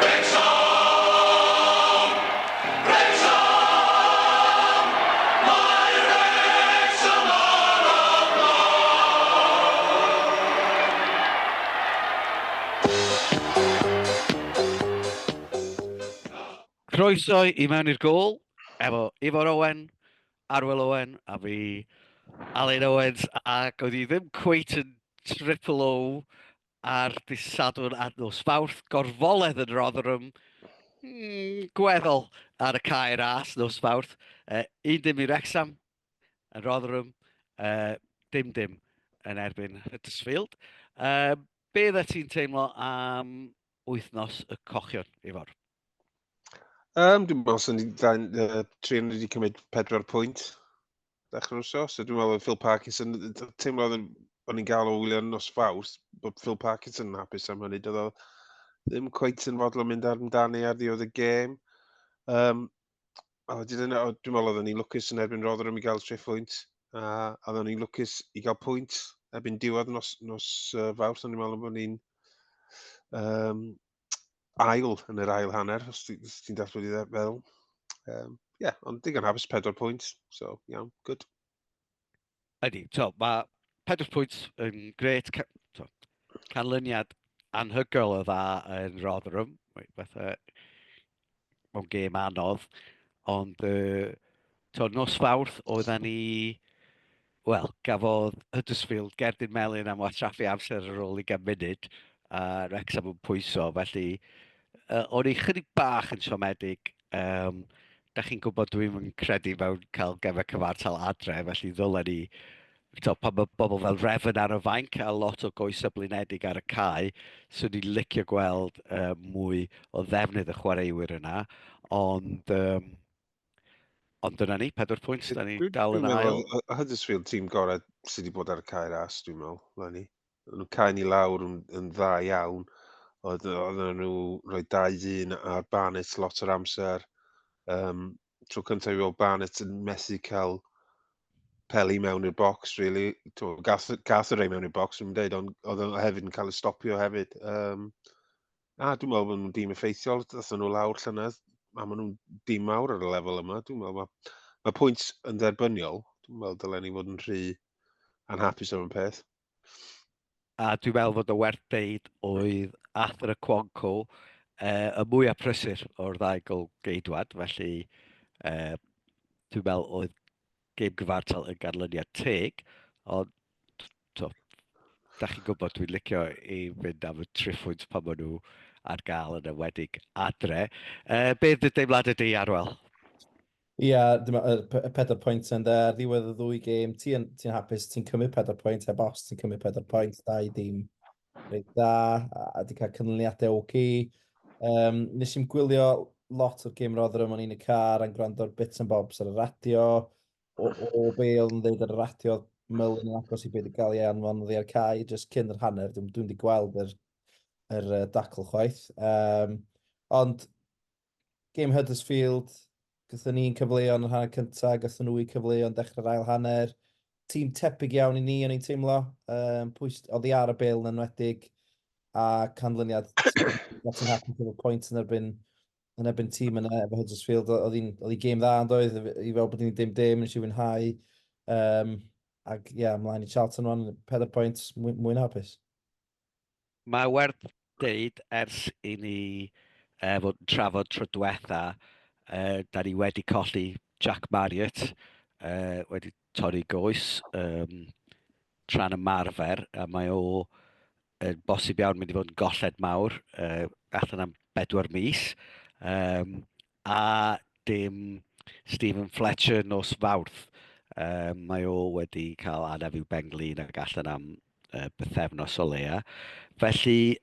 Wrecsam! Wrecsam! Mae Wrecsam ar y blaen! Croeso i mewn i'r gôl efo Ifor Owen, Arwel Owen a fi, Alun Owens, ac oedd hi ddim cweit yn triple O ar dydd Sadwrn a nos Fawrth, gorfoledd yn Rotherham, gweddol ar y cae ras nos Fawrth. 1-0 i Wrexham yn Rotherham, 0-0 yn erbyn Huddersfield. Be oeddet ti'n teimlo am wythnos y cochion, Ifor? Dwi'n meddwl sy'n ni tri yn wedi cymryd 4 pwynt dechrau'r wsos. So dwi'n meddwl oedd Phil Parkinson, teimlo oedd o'n i'n gael o wylio nos Fawrth, bod Phil Parkinson yn hapus am hynny. Doedd o ddim cweit yn fodlon mynd ar amdani ar ddiwedd y gêm. A wedyn yna, dwi'n meddwl oedden ni'n lwcus yn erbyn Rotherham i gael 3 phwynt. A oedden ni'n lwcus i gael pwynt erbyn diwedd nos Fawrth. O'n i'n meddwl bod ni'n ail yn yr ail hanner, os ti'n deall beth dwi'n feddwl. Yeah, ond digon hapus 4 pwynt, so iawn, good. Ydy, so, mae 4 pwynt yn gret, so, canlyniad anhygoel o dda yn Rotherham, fatha mewn gêm anodd, ond to, nos Fawrth oedden ni, wel, gafodd Huddersfield gerdyn melyn am wastraffu amser ar ôl 20 munud, a Wrexham yn pwyso, felly o'n i chydig bach yn siomedig. Da chi'n gwybod dwi'm yn credu mewn cael gemau cyfartal adre, felly ddylen ni, to, pan mae bobl fel Revan ar y fainc a lot o goesau blinedig ar y cae, swn i'n licio gweld mwy o ddefnydd y chwaraewyr yna, ond dyna ni, 4 pwynt, da ni dal yn ail. Huddersfield tîm gorau sydd wedi bod ar y cae ras, dwi'n meddwl, eleni. Nhw'n cael ni lawr yn dda iawn. Oedden nhw rhoi 2-1 ar Barnett lot o'r amser. Tro cyntaf i weld Barnett yn methu cael peli mewn i'r box, really. Gath y rei mewn i'r box, dwi'n dweud, ond oedd o hefyd yn cael ei stopio hefyd. A dwi'n meddwl bod nhw'n dîm effeithiol, ddathon nhw lawr llynedd, a maen nhw'n dîm mawr ar y lefel yma. Dwi'n meddwl mae pwynt yn dderbyniol. Dwi'n meddwl dylen ni fod yn rhy anhapus am y peth. A dwi'n meddwl fod o werth deud oedd Arthur Okonkwo y mwyaf prysur o'r ddau gol geidwad, felly dwi'n meddwl oedd gêm gyfartal yn ganlyniad teg, ond to, da chi'n gwybod dwi'n licio i fynd am y triphwynt pan maen nhw ar gael yn enwedig adre. Beth dy deimlad ydy, Arwel? Ia, y 4 pwynt yn dde, ar ddiwedd y ddwy gêm, ti'n ti hapus, ti'n cymryd 4 pwynt, heb os ti'n cymryd 4 pwynt, dau dîm reit dda, a di cael canlyniadau oce. Nes i'n gwylio lot o'r gêm Rotherham, o'n i'n y car a'n gwrando ar bits and bobs ar y radio, o be oedd yn dweud ar y radio, Mullin yn agos i beth i gael ei anfon oddi ar cae, jyst cyn yr hanner, dwi'n dwi wedi gweld yr dacl chwaith. Ond Game Huddersfield, gathon ni'n cyfleon yn hanner cyntaf, gathon nhw eu cyfleon dechrau'r ail hanner. Tîm tebyg iawn i ni, o'n i'n teimlo. Pwys, oddi ar y bêl yn enwedig, a canlyniad na ti'n hapus efo pwynt yn erbyn tîm yna efo Huddersfield. Oedd hi'n gêm dda yn doedd, i fel bod ni'n 0-0, nes i fwynhau. Ac ie, yeah, ymlaen i Charlton rwan, 4 pwynt, mwy na hapus. Mae werth deud ers i ni fod yn trafod tro diwetha, da ni wedi colli Jack Marriott, wedi torri goes tra'n ymarfer, a mae o yn bosib iawn mynd i fod yn golled mawr allan am 4 mis. A dim Stephen Fletcher nos Fawrth. Mae o wedi cael anaf i'w benglin ac allan am bythefnos o leia. Felly,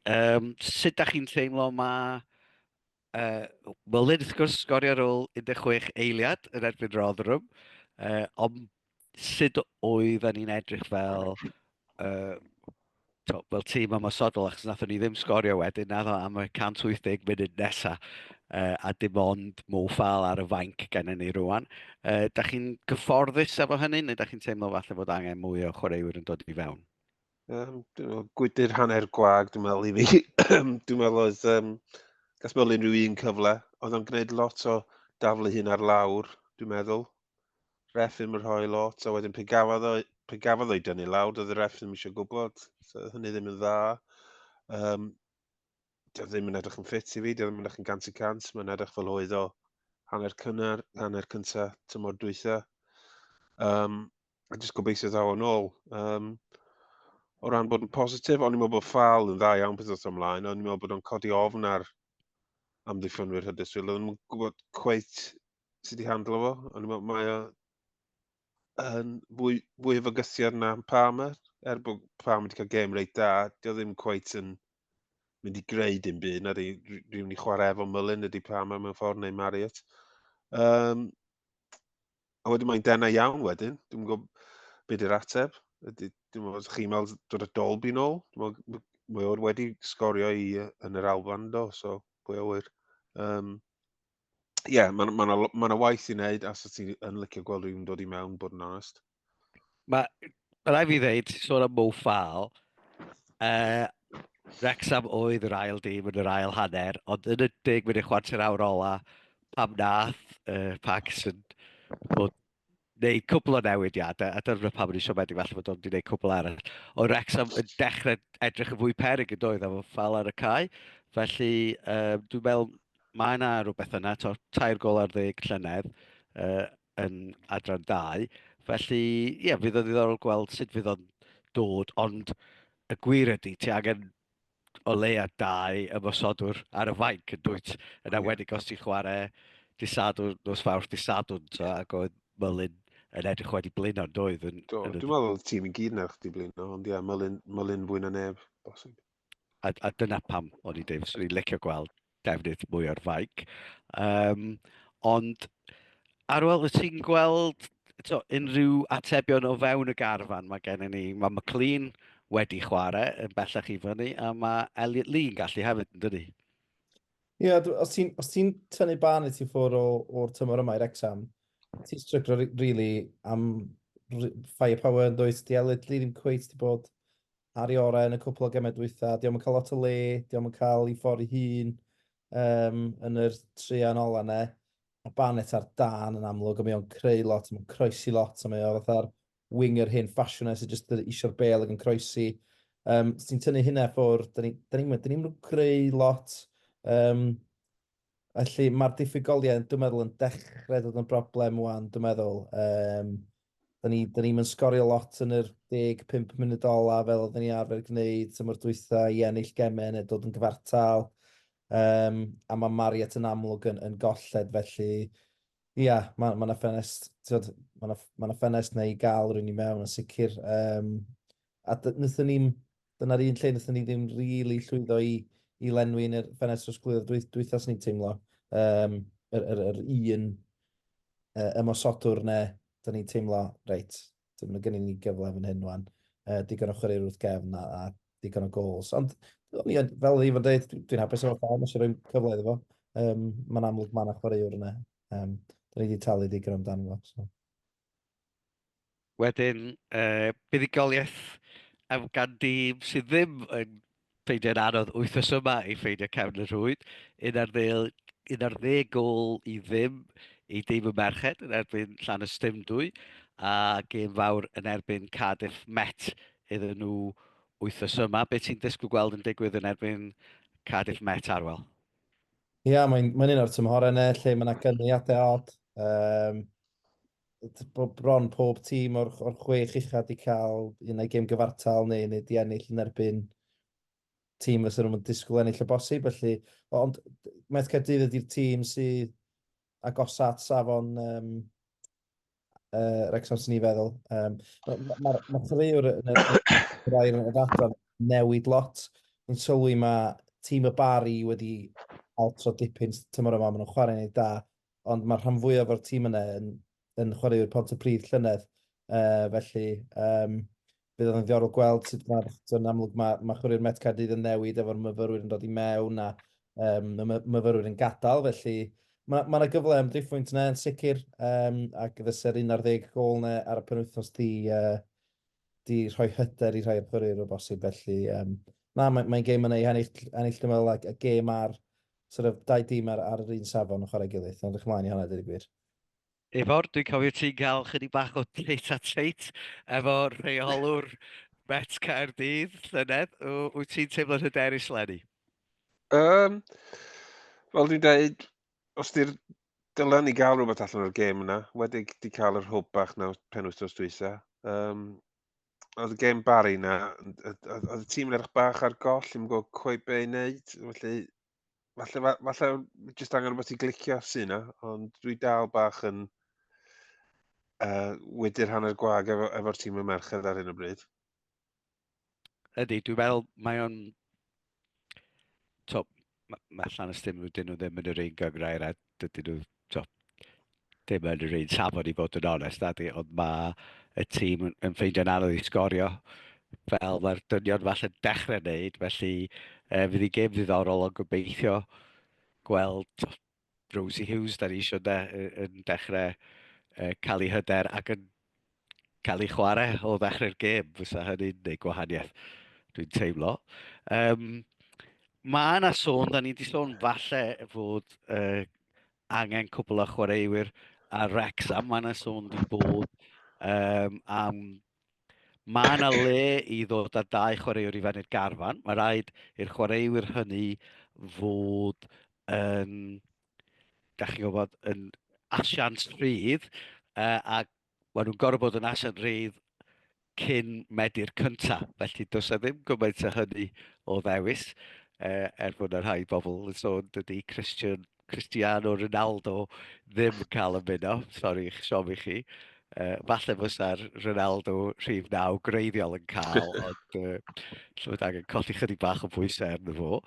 sut da chi'n teimlo mae Mullin, wrth gwrs, sgorio ar ôl 16 eiliad yn erbyn Rotherham, ond sut oedden ni'n edrych fel tîm ymosodol, achos nathon ni ddim sgorio wedyn, naddo, am y 180 munud nesa, a dim ond Mo Faal ar y fainc gennym ni rwan. Da chi'n gyfforddus efo hynny, neu da chi'n teimlo falle fod angen mwy o chwaraewyr yn dod i fewn? Dwi'n meddwl, gwydr hanner gwag, dwi'n meddwl i fi. Dwi'n meddwl oedd. Gath Mullin rhyw un cyfle. Oedd o'n gwneud lot o daflu hun ar lawr, dwi'n meddwl. Ref ddim yn rhoi lot, a wedyn pe gafodd o, pe gafodd o'i dynnu lawr, doedd y ref ddim eisiau gwybod. So hynny ddim yn dda. Um, Dio ddim yn edrych yn ffit i fi, dio ddim yn edrych yn 100%, mae'n edrych fel oedd o hanner cynnar, hanner cynta tymor dwytha. Um, a jyst gobeithio ddaw o'n ôl. Um, o ran bod yn positif, o'n i'n meddwl bod Ffal yn dda iawn beth oedd ymlaen, o'n i'n meddwl bod o'n codi ofn ar amddiffynwyr Huddersfield, o'n i'n gwybod cweit sut i handlo fo, o'n i'n meddwl mae o yn fwy, fwy o fygythiad na Palmer, er bod Palmer wedi cael gêm reit da, dio ddim cweit yn mynd i greu dim byd, na di rhywun i chwarae efo Mullin ydy Palmer mewn ffordd neu Marriott. Um, a wedyn mae'n denau iawn wedyn, dwi'n gwybod beth yw'r ateb. Ydy, dwi'n meddwl, chi'n meddwl dod â Dolby nôl? Dwi'n meddwl, mae o'r wedi sgorio i yn yr Alban do, so pwy a wyr. Um, ie, yeah, mae ma 'na ma 'na waith i wneud, a sa ti yn licio gweld rhywun dod i mewn, bod yn onest. Mae, ma rhaid fi ddeud, sôn am Mo Faal, Wrexham oedd yr ail dîm yn yr ail hanner, ond yn y 10 munud chwarter awr ola, pam nath Parkinson fod wneud cwpl o newidiadau, a dyna pam o'n i'n siomedig falle bod o'n wedi gwneud cwpl arall. Oedd Wrexham yn dechrau edrych yn fwy peryg yn doedd, efo Faal ar y cae. Felly, um, dwi'n meddwl mae yna rhywbeth yna, to, 3 gôl ar 10 llynedd yn adran 2. Felly, ie, yeah, fydd o'n ddiddorol gweld sut fydd o'n dod, ond y gwir ydy, ti angen o leia dau ymosodwr ar y fainc yn dwyt, yn enwedig os ti'n chwarae dydd Sadwrn, nos Fawrth, dydd Sadwrn, so, ac oedd Mullin yn edrych wedi blino yn doedd. Yn, Do, yn dwi'n meddwl oedd y tîm i gyd yn edrych wedi blino, ond ie, Mullin, Mullin fwy na neb, bosib. A dyna pam o'n i'n dweud, swn i'n licio gweld defnydd mwy o'r fainc. Ond, Arwel, wyt ti'n gweld to, unrhyw atebion o fewn y garfan mae gennym ni? Mae McLean wedi chwarae yn bellach i fyny, a mae Elliot Lee yn gallu hefyd, yn dydi? Ie, yeah, os ti'n ti tynnu Barnett i ffwrdd o'r tymor yma i Wrexham, ti'n stryglo really am firepower yn dweud, di Elliot Lee ddim cweit di bod ar ei orau yn y cwpl o gemau dwytha. Di o'm yn cael lot o le, di o'm yn cael ei ffordd ei hun yn yr trian ola ne. A Barnett ar dan yn amlwg, a mae o'n creu lot, mae'n croesi lot, a mae o fatha'r winger hen ffasiwn sy'n jyst isio'r bel ac yn croesi. Os ti'n tynnu hynna ffwrdd, da ni'n da ni, da ni creu lot. Felly mae'r diffygoliaeth, dwi'n meddwl, yn dechrau dod yn broblem wan, dwi'n meddwl. Da ni, da ni'n sgorio lot yn yr 15 munud ola fel oedden ni arfer gwneud tymor dwytha i ennill gemau neu dod yn gyfartal. A mae Marriott yn amlwg yn golled, felly ia, mae ma 'na ffenest, t'wod, mae 'na ma 'na ffenest neu i gael rhywun i mewn yn sicr. A wnaethon ni'm, dyna'r un lle wnaethon ni ddim really llwyddo i lenwi yn yr ffenest drosglwyddo dwytha sy'n ni'n teimlo. Yr un ymosodwr ne, da ni'n teimlo, reit, dim yn gen ni gyfle fan hyn wan. Digon o chwaraewyr wrth gefn a digon o goals. Ond o'n i fel oedd Ifan dweud, dwi'n hapus efo Faal, mae eisiau rhoi cyfle iddo fo. Mae'n amlwg mae yna chwaraewr yna. Da ni wedi talu digon amdano fo. So. Wedyn, buddugoliaeth am gan dîm sydd ddim yn ffeindio'n anodd wythnos yma i ffeindio cefn y rhwyd. 11 gôl i ddim i dîm y merched yn erbyn Llanystumdwy a gêm fawr yn erbyn Cardiff Met iddyn nhw wythnos yma. Be ti'n disgwyl gweld yn digwydd yn erbyn Cardiff Met, Arwel? Ia, yeah, mae'n mae un o'r tymhorau yna lle mae yna gynnyniadau od. Bron pob tîm o'r chwech ucha di cael un ai gêm gyfartal neu di ennill yn erbyn tîm fysa nhw'n disgwyl ennill o bosib. Felly, ond Met Caerdydd ydy'r tîm sydd agosa at safon Wrexham sy'n ni feddwl. Mae'r ma, ma chwaraewr yn yr air yn yr adran newid lot. Ni'n sylwi mae tîm y Bari wedi altro dipyn tymor yma, maen nhw'n chwarae'n ei da, ond mae'r rhan fwyaf o'r tîm yna yn chwaraewyr Pontypridd llynedd. Felly, bydd o'n ddiddorol gweld sut mae'r, yn amlwg mae, mae chwaraewyr Met Caerdydd yn newid efo'r myfyrwyr yn dod i mewn a y myfyrwyr yn gadael, felly mae ma yna gyfle am driphwynt yna yn sicr, ac fysa'r 11 gôl yna ar y penwythnos di rhoi hyder i rhai o'r chwaraewyr o bosib, felly na, mae'n mae gêm yna i ennill, ennill dwi'n meddwl, a gêm ar. sort of, dau dîm ar, ar yr un safon yn chwarae gilydd. Yn edrych ymlaen i hwnna, dweud y gwir. Ifor, dwi'n cofio ti'n cael chydig bach o teit a teit efo rheolwr Met Caerdydd llynedd. Wyt ti'n teimlo'n hyderus, Lenny? Fel dwi'n dweud, os di'r dylen ni gael rhywbeth allan o'r gêm yna, wedi di cael yr hwb bach na penwythnos dwytha. Oedd y gêm Barry na, oedd y tîm yn edrych bach ar goll, ddim yn gwybod cweit be i wneud, felly falle jyst angen rhywbeth i glicio sy'n yna, ond dwi dal bach yn wedi'r hanner gwag efo'r efo tîm y merched ar hyn o bryd. Ydy, dwi'n meddwl mae o'n... To, mae Llanystum, dyn nhw ddim yn yr un gynghrair a dydyn nhw to, ddim yn yr un safon i fod yn onest, nadi, ond mae y tîm yn, yn ffeindio'n anodd i sgorio fel mae'r dynion falle'n dechrau wneud, felly fydd hi gêm ddiddorol ond gobeithio gweld to, Rosie Hughes, da ni eisiau de, yn dechrau cael ei hyder ac yn cael ei chwarae o ddechrau'r gêm, fysa hynny'n gwneud gwahaniaeth, dwi'n teimlo. Mae yna sôn, da ni wedi sôn falle fod angen cwbl o chwaraewyr ar Wrexham, mae yna sôn wedi bod am... Mae yna le i ddod â dau chwaraewr i fewn i'r garfan. Mae rhaid i'r chwaraewyr hynny fod yn, da chi'n gwybod, yn asiant rhydd, a maen nhw'n gorfod bod yn asiant rhydd cyn Medi'r cyntaf. Felly does 'na ddim gymaint o hynny o ddewis, er bod yna rhai bobl yn sôn dydy Christian, Cristiano Ronaldo ddim yn cael ymuno. Sori i'ch siom i chi. Falle fysa'r Ronaldo rhif 9 gwreiddiol yn cael, ond lle bod angen colli chydig bach o bwysau arno fo.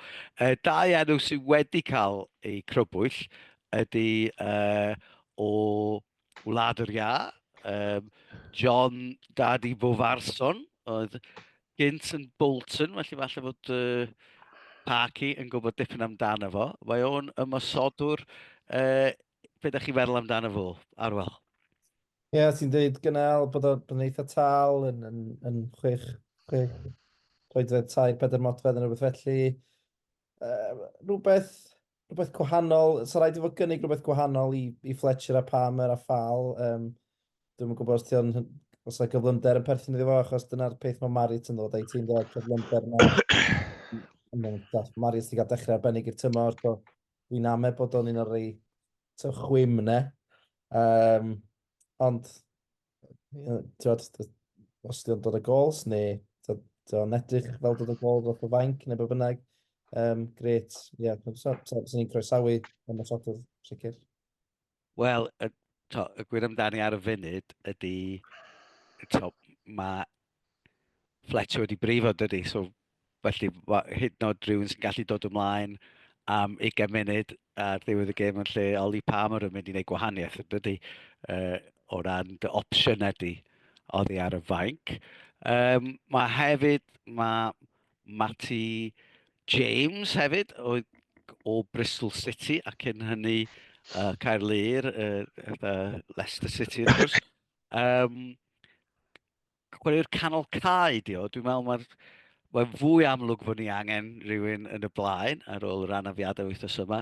Dau enw sydd wedi cael eu crybwyll ydy o Wlad yr Iâ, John Dadi Bofarson, oedd gynt yn Bolton, felly falle fod Parky yn gwybod dipyn amdano fo. Mae o'n ymosodwr. Be ydych chi'n feddwl amdano fo, Arwel? Ie, yeah, ti'n dweud gynnal bod o'n eitha tal, yn, yn, yn chwech, chwech troedfedd, tair, pedair modfedd yn rhywbeth felly. Rhywbeth, rhywbeth gwahanol, sa rhaid i fod gynnig rhywbeth gwahanol i, i Fletcher a Palmer a Fall. Dwi'm yn gwybod os ti o'n, os yna gyflymder yn perthyn iddo fo, achos dyna'r peth mae Marriott yn ddod a'i tîm dod cyflymder yna. Marriott wedi cael dechrau arbennig i'r tymor, so dwi'n ame bod o'n un o'r rei chwim yna. Ond, ti'n os di o'n dod o gols, neu ti'n edrych fel dod o gols off y fainc, neu be bynnag, grêt. Ie, yeah, so, so, so ni'n croesawu ymosodwr, sicr. Wel, y, to, y gwir amdani ar y funud ydy, to, mae Fletcher wedi brifo, dydy, so felly hyd yn oed rhywun sy'n gallu dod ymlaen am 20 munud ar ddiwedd y gêm yn lle Ollie Palmer yn mynd i wneud gwahaniaeth, yn dydy, o ran dy opsiynau di oddi ar y fainc. Mae hefyd, mae Matty James hefyd, o, o Bristol City, ac cyn hynny Caerlŷr, Leicester City, wrth gwrs. Chwaraewr canol cae di o, dwi'n meddwl mae'r mae'n fwy amlwg fod ni angen rhywun yn y blaen ar ôl yr anafiadau wythnos yma,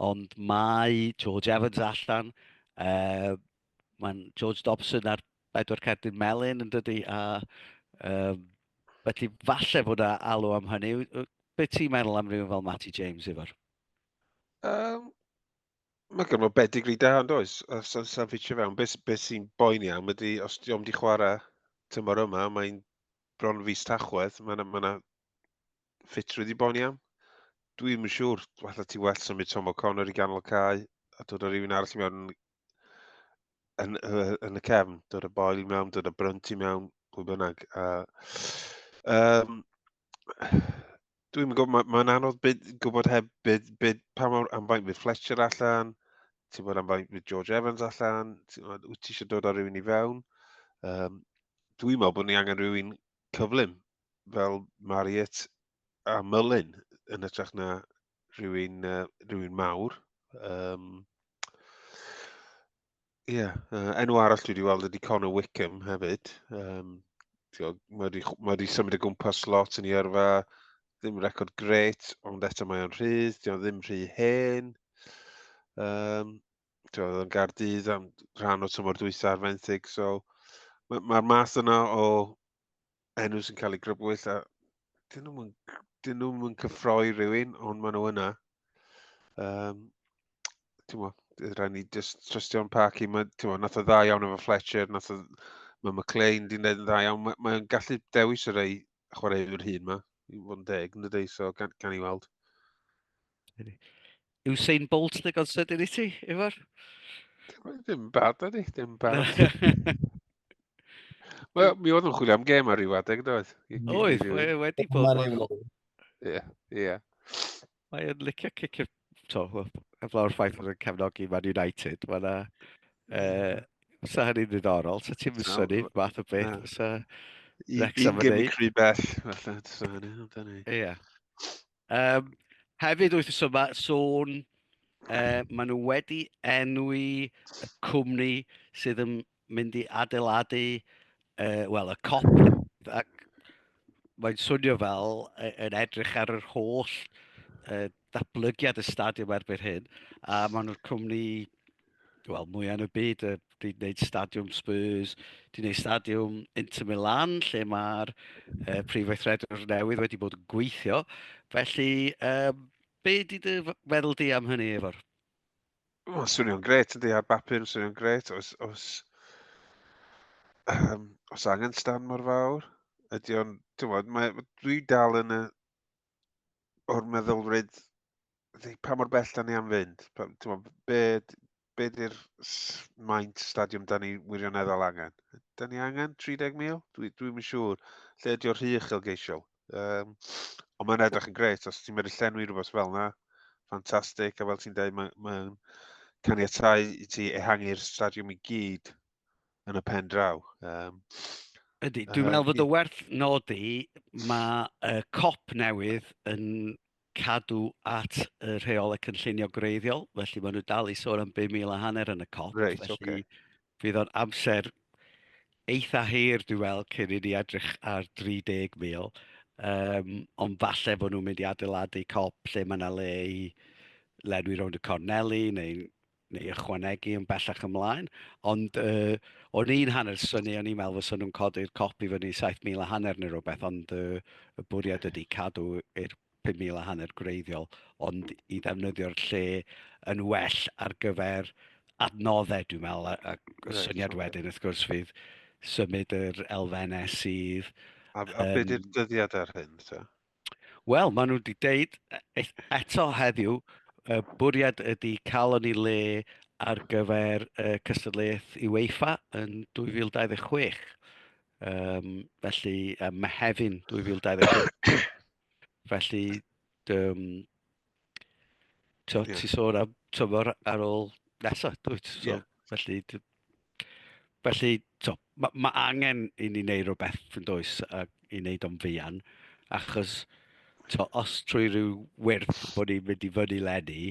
ond mae George Evans allan, mae'n George Dobson ar bedwar cerdyn melyn yn dydy, a felly falle fod yna alw am hynny. Be ti'n meddwl am rhywun fel Matty James, Ifor? Mae gen fo bedigri da, yn does? A sa'n sa ffitio fewn. Be, be sy'n boeni am ydy, os di o'm di chwarae tymor yma, mae'n bron fis Tachwedd, mae yna ma ffitrwydd i boeni am. Dwi'm yn siŵr, falle ti well symud Tom O'Connor i ganol cae a dod â rhywun arall i mewn yn, yn, yn y cefn, dod â Boyle i mewn, dod â Brunt i mewn, pwy bynnag. A, um, Dwi'm yn gwybod, mae'n ma anodd byd, gwybod heb byd, byd, pa mor am faint fydd Fletcher allan, ti'n bod am faint fydd George Evans allan, ti'n bod, wyt ti eisiau dod â rhywun i fewn? Dwi'n meddwl bod ni angen rhywun cyflym, fel Marriott a Mullin, yn hytrach na rhywun, rhywun mawr. Ie, yeah, enw arall dwi wedi weld ydy Connor Wickham hefyd. Um, mae wedi, ma wedi symud o gwmpas lot yn ei yrfa. Ddim record gret, ond eto mae o'n rhydd, di o ddim rhy hen. Um, oedd o'n Gardydd am rhan o tymor dwytha ar fenthyg, so mae'r ma math yna o enw sy'n cael ei grybwyll a dyn nhw'n dyn nhw'n cyffroi rhywun, ond maen nhw yna. Um, ti'n mo, rhaid ni just trystio'n Parky. Mae, ti'n mo, nath o dda iawn efo Fletcher, nath o, mae McLean di wneud yn dda iawn. Mae'n mae gallu dewis y rei chwaraewyr hyn ma, i fod yn deg, yn dydy, so gan, gan i weld. Usain Bolt ddigon sydyn i ti, Ifor? Ddim bad, ydy, ddim bad. Wel, mi oedd yn chwilio am gêm ar ryw adeg, doedd? Oedd, wedi bod. Ie, ie. Mae'n licio cicio, to, heblaw'r ffaith bod yn cefnogi Man United, mae yna... Uh, sa hynny'n ddiddorol, sa ti'n synnu, math o beth, fysa Wrexham yn neud. Un gêm bell, falle, sa hynny, ond Ie. Um, hefyd wythnos yma, sôn, uh, maen nhw wedi enwi y cwmni sydd yn mynd i adeiladu, uh, wel, y cop, ac mae'n swnio fel yn edrych ar yr holl uh, ddatblygiad y stadiwm erbyn hyn, a maen nhw'r cwmni wel, mwyaf yn y byd, uh, di wneud stadiwm Spurs, di wneud stadiwm Inter Milan, lle mae'r uh, prif weithredwr newydd wedi bod yn gweithio. Felly, um, be di dy feddwl di am hynny, Efor? Mae'n swnio'n gret, ydy, ar bapur, yn swnio'n gret. Os, os, um, os angen stand mor fawr, ydy o'n, ti'n gwybod, mae, dwi dal yn y, o'r meddylfryd pa mor bell da ni am fynd? Pa, ti'n be, be di'r maint stadiwm da ni wirioneddol angen? Da ni angen 30,000? Dwi'n dwi yn siŵr. Lle ydy o'r rhy uchelgeisiol? Um, ond mae'n edrych yn gret. Os ti'n medru llenwi rhywbeth fel yna, ffantastig. A fel ti'n dweud, mae'n ma caniatau i ti ehangu'r stadiwm i gyd yn y pen draw. Um, Ydy, dwi'n meddwl fod o werth nodi, mae y cop newydd yn cadw at y rheolau cynllunio gwreiddiol, felly maen nhw dal i sôn am 5,000 a hanner yn y cop. Reit, felly okay. fydd o'n amser eitha hir, dwi'n weld, cyn i ni edrych ar 30,000. Um, ond falle bod nhw'n mynd i adeiladu cop lle mae yna le i lenwi rownd y corneli neu, neu ychwanegu yn bellach ymlaen. Ond uh, o'n i'n hanner synnu, o'n i'n meddwl fysa nhw'n codi'r cop i fyny 7,000 a hanner neu rhywbeth, ond uh, y bwriad ydy cadw i'r 5,000 a hanner gwreiddiol, ond i ddefnyddio'r lle yn well ar gyfer adnoddau, dwi'n meddwl, a, a right, syniad okay. wedyn, wrth gwrs, fydd symud yr elfennau sydd... A, a um, beth yw'r dyddiad ar hyn, ta? Wel, maen nhw wedi deud e, e, eto heddiw, y bwriad ydy cael o'n ei le ar gyfer uh, cystadleuaeth UEFA yn 2026. Um, felly, um, Mehefin 2026. Felly, um, to, yeah. ti sôn am tymor ar ôl nesaf, dwyt? So, yeah. Felly, felly to, mae ma angen i ni wneud rhywbeth yn does a i wneud o'n fuan, achos to, os trwy rhyw wyrth bod ni'n mynd i fyny lenni,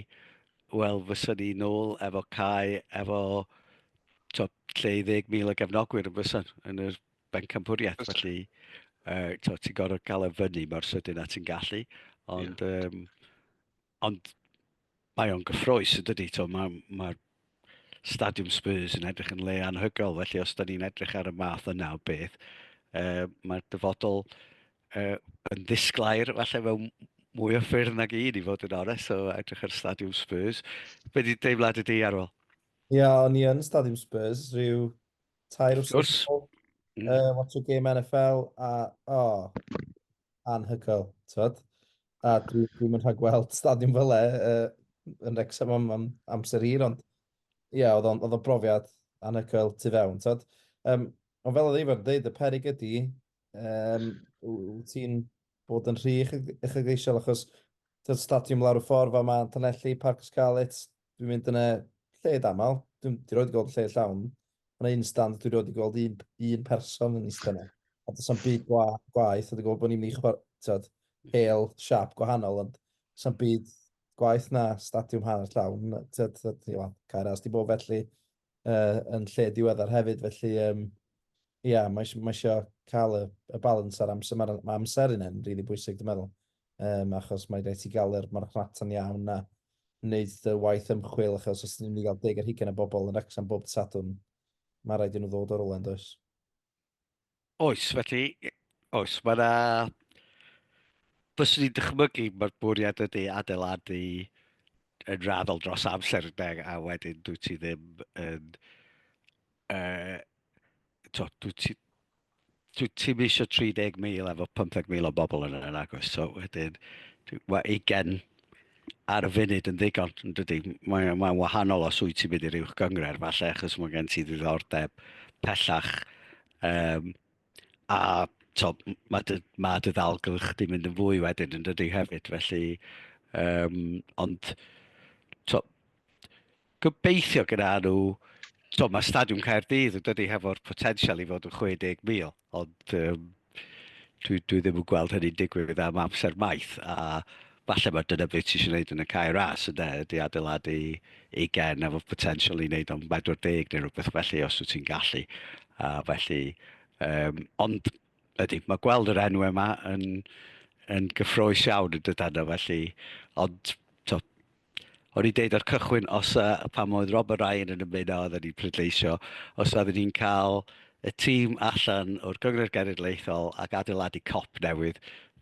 wel, fysa ni nôl efo cae efo to, lle i 10,000 o gefnogwyr yn fysa yn yr bencampwriaeth, felly uh, to, ti'n gorfod cael e fyny mor sydyn a ti'n gallu, ond, yeah. um, ond mae o'n gyffroes yn dydy, to, mae, mae Stadiwm Spurs yn edrych yn le anhygoel, felly os da ni'n edrych ar y math yna o beth, uh, mae'r dyfodol uh, yn ddisglair, falle mewn mwy o ffyrdd nag un i fod yn onest, so edrych ar Stadiwm Spurs. Be di deimlad ydi, Arwel? Ia, yeah, o'n i yn Stadiwm Spurs rhyw tair wrth ôl. Mm. Uh, watch o game NFL, a, oh, anhygoel, tywed. A dwi'n dwi mynd rhag gweld stadiwm fel e uh, yn Wrexham am, am amser hir, ond ie, yeah, oedd o'n oedd brofiad anhygoel tu fewn, tywed. Um, ond fel oedd Ifor yn dweud, y perig ydy, um, wyt ti'n bod yn rhy uchelgeisiol achos tyd, stadiwm lawr y ffordd fa ma, Llanelli, Parc y Scarlets, dwi'n mynd yna lled aml, dwi'n di roed gweld lle llawn. Mae yna un stand dwi roed i gweld un, un person yn eistedd yna. A does na'm byd gwa, gwaith, a dwi'n gwybod bod ni'n mynd i chwarae, tyd, pêl siap gwahanol, ond does na'm byd gwaith na stadiwm hanner llawn. Tyd, tyd, wel, Cae di bod felly uh, yn lle diweddar hefyd, felly um, ia, mae, mae eisiau cael y, y balans ar amser. Mae'r ma amser yna'n rili really bwysig, dwi'n meddwl. Achos mae rhaid ti gael yr marchnata'n iawn a wneud dy waith ymchwil, achos os ti'n mynd i gael 20 o bobl yn Wrecsam bob Sadwrn, mae rhaid i nhw ddod o rywle, yn does? Oes, felly, oes, mae yna... Fyswn i'n dychmygu mae'r bwriad ydy adeiladu yn raddol dros amser, ynde, a wedyn dwyt ti ddim yn... To, dwyt ti, dwyt ti'm isio 30,000 efo 15,000 o bobl yn yna, nag oes? So wedyn, mae 20 ar y funud yn ddigon, yn dydy? Mae'n mae wahanol os wyt ti'n mynd i'r uwch gynghrair, falle, achos mae gen ti ddiddordeb pellach. A to, mae dy, ma dy ddalgylch di'n mynd yn fwy wedyn, yn dydy hefyd, felly... Ond, to, gobeithio gyda nhw, to, mae Stadiwm Caerdydd yn dydy hefo'r potensial i fod yn 60,000, ond dwi, dwi ddim yn gweld hynny'n digwydd am amser maith, a falle mae dyna beth ti eisiau gwneud yn y Cae Ras, ynde, ydy adeiladu 20 efo potensial i wneud o'n 40 neu rhywbeth felly, os wyt ti'n gallu. A felly, ond ydy, mae gweld yr enwau yma yn, yn gyffrous iawn yn dod arno, felly, ond to, o'n i'n deud o'r cychwyn, os pan oedd Robert Ryan yn ymuno, oedden ni'n pleidleisio, os oedden ni'n cael y tîm allan o'r Gynghrair Genedlaethol ac adeiladu Kop newydd,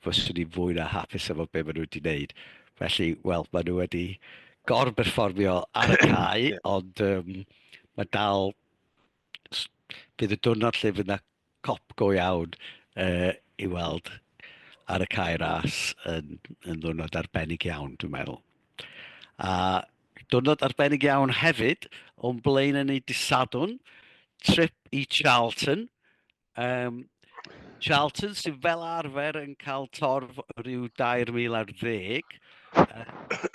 fyswn i'n fwy na hapus efo be maen nhw wedi wneud. Felly, wel, maen nhw wedi gorberfformio ar y cae, ond mae dal... Bydd y diwrnod lle fydd 'na Kop go iawn i weld ar y Cae Ras yn, yn ddiwrnod arbennig iawn, dwi'n meddwl. A diwrnod arbennig iawn hefyd, o'n blaen yn ei Dydd Sadwrn, trip i Charlton. Charlton sydd fel arfer yn cael torf rhyw 3,000 ar ddeg,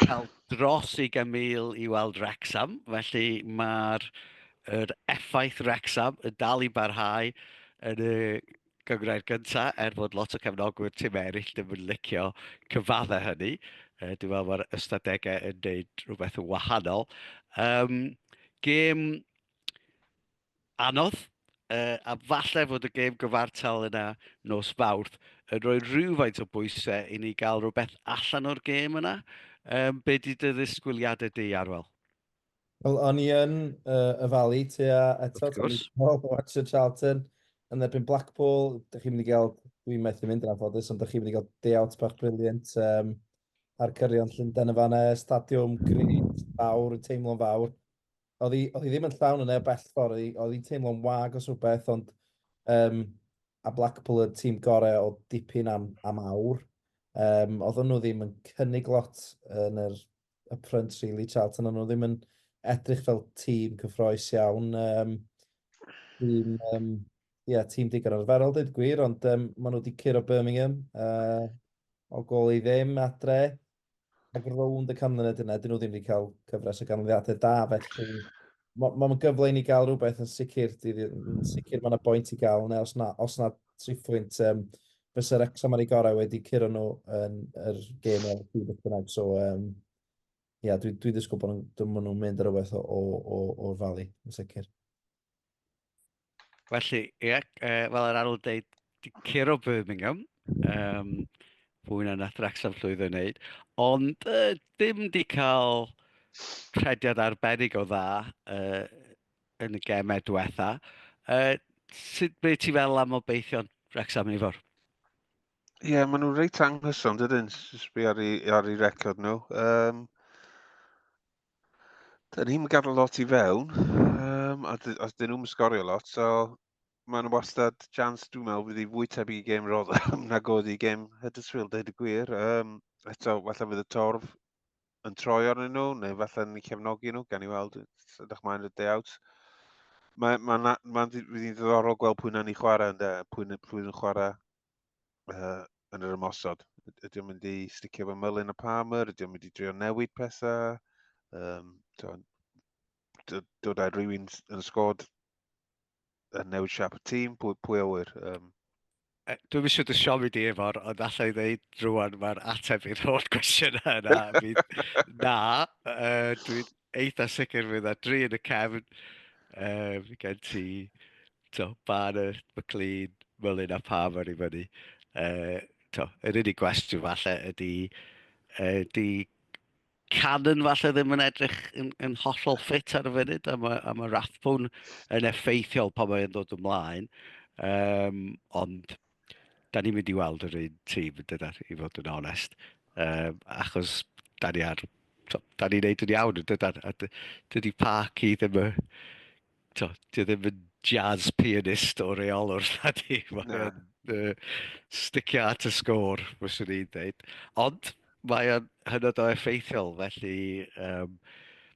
cael dros 20,000 i weld Wrexham, felly mae'r yr effaith Wrexham yn dal i barhau yn y gynghrair gyntaf, er bod lot o cefnogwyr tîm eraill ddim yn licio cyfadde hynny. Dwi'n meddwl mae'r ystadegau yn dweud rhywbeth yn wahanol. Gêm anodd, a falle fod y gêm gyfartal yna nos Fawrth yn rhoi rhywfaint o bwysau i ni gael rhywbeth allan o'r gêm yna. Be di dy ddisgwyliadau di, Arwel? Wel, o'n i yn y Valley tua eto. Wrth gwrs. Watch Charlton yn erbyn Blackpool. Dych chi'n mynd i gael, dwi'n methu mynd yn anffodus, ond dych chi'n mynd i gael day out bach brilliant ar cyrion Llundain y fanna. Stadiwm grêt, fawr, yn teimlo'n fawr. Oedd hi, oedd hi ddim yn llawn yna o bell ffordd, oedd hi'n teimlo'n wag os rhywbeth, ond a Blackpool y tîm gorau o dipyn am awr. Oedden nhw ddim yn cynnig lot yn yr up front, really, Charlton, ond nhw ddim yn edrych fel tîm cyffrous iawn. Tîm, yeah, tîm digon arferol, dweud gwir, ond maen nhw wedi curo Birmingham o gol i ddim adre. Ac rownd y canlyniad yna, dyn nhw ddim wedi cael cyfres o ganlyniadau da, felly mae'n ma gyfle i ni gael rhywbeth yn sicr, yn sicr mae yna boint i gael, neu os na triphwynt, fysa Wrexham ar ei gorau wedi curo nhw yn yr gêm o'r pryd beth bynnag. So, yeah, dwi ddisgwyl bod nhw'n nhw mynd ar rhywbeth o'r Valley, yn sicr. Felly, ie, fel yr Arwel deud, di curo Birmingham, fwy na nath Wrexham llwyddo i wneud, ond dim di cael rhediad arbennig o dda yn y gemau diwetha. Sut, be ti'n feddwl am obeithion Wrexham, Ifor? Ie, yeah, maen nhw'n reit anghyson, dydyn, sbio ar ei record nhw. Dyn ni'm yn gadael lot i fewn, a dyn nhw'n sgorio lot, so mae'n wastad chance, dwi'n meddwl, fydd hi fwy tebyg i gêm Rotherham nag oedd i gêm Huddersfield, dweud y gwir. Eto, falle fydd y torf yn troi arnyn nhw, neu falle yn cefnogi nhw, gan i weld, ydych mlaen y day out. Mae'n ma, ma, ma, fydd hi'n ddiddorol gweld pwy na'n i chwarae, ynde, pwy yn chwarae yn yr ymosod. Ydy o'n mynd i sticio efo Mullin a Palmer? Ydy o'n mynd i drio newid pethau? Dod â rhywun yn y sgwad yn newid siap y tîm? Pwy a wyr? Dwi'm eisiau dy siomi di efo'r, ond alla i ddeud rwan mae'r ateb i'r holl gwestiynau yna. Fydd, na, dwi'n eitha sicr fydd na dri yn y cefn. Gen ti to, Barnett, McLean, Mullin a Palmer i fyny. to, yr unig gwestiwn falle ydy, ydy Cannon falle ddim yn edrych yn, yn hollol ffit ar y funud, a mae, a mae Rathbone yn effeithiol pan mae'n dod ymlaen. Um, ond da ni'n mynd i weld yr un tîm yn dydan, i fod yn onest. Um, achos da ni ar... Da ni'n neud yn iawn yn dydan, a dydy Parky ddim yn to, di o ddim yn jazz pianist o reolwr, na di. Mae o'n uh, sticio at y sgôr, fyswn i'n dweud. Ond mae o'n hynod o effeithiol, felly um,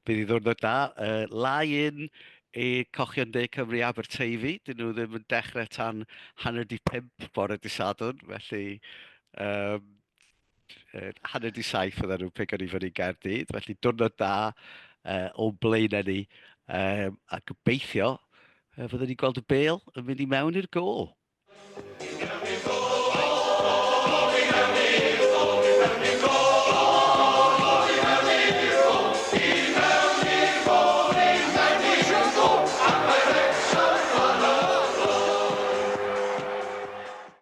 bydd i ddwrnod da. Uh, lai un i Cochion De Cymru Aberteifi, dyn nhw ddim yn dechrau tan 4:30 bore dy Sadwrn, felly um, 6:30 fydden nhw'n pigo ni fyny Gaerdydd, felly diwrnod da o'n blaenau ni, um, a gobeithio fyddwn ni'n gweld y bêl yn mynd i mewn i'r gôl.